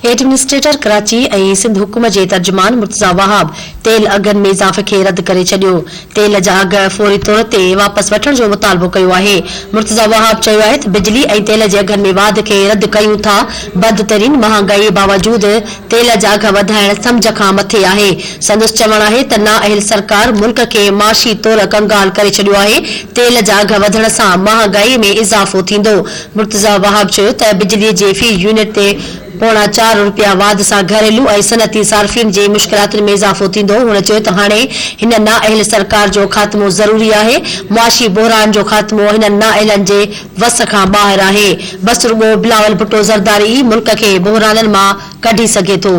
Administrator Karachi ۽ Sindh حڪومت جي ترجمان مرتضيٰ وهاب تيل اگهن ۾ اضافي کي رد ڪري ڇڏيو، تيل جا اگهه فوري طور تي واپس وٺڻ جو مطالبو ڪيو آهي. مرتضيٰ وهاب چيو آهي ته بجلي ۽ تيل جي اگهن ۾ واڌ کي رد ڪيون ٿا، بدترين مهانگائي باوجود تيل جا اگهه وڌائڻ سمجهه کان مٿي آهي. سندس چوڻ آهي ته نااهل سرڪار ملڪ کي معاشي طور ڪنگال ڪري ڇڏيو آهي، تيل جا اگهه وڌڻ سان مهانگائي ۾ اضافو ٿيندو. مرتضيٰ وهاب چيو ته بجلي جي في يونٽ تي پوڻا چار رپيا واڌ سان گهريلو ۽ صنعتي صارفين جي مشڪلاتن ۾ اضافو ٿيندو. هن چيو ته هاڻي هن نااهل سرڪار جو خاتمو ضروري آهي، معاشي بحران جو خاتمو هنن نااهلن جي وس کان ٻاهر آهي، بس رڳو بلاول ڀٽو زرداري ئي ملڪ کي بحرانن مان ڪڍي سگهي ٿو.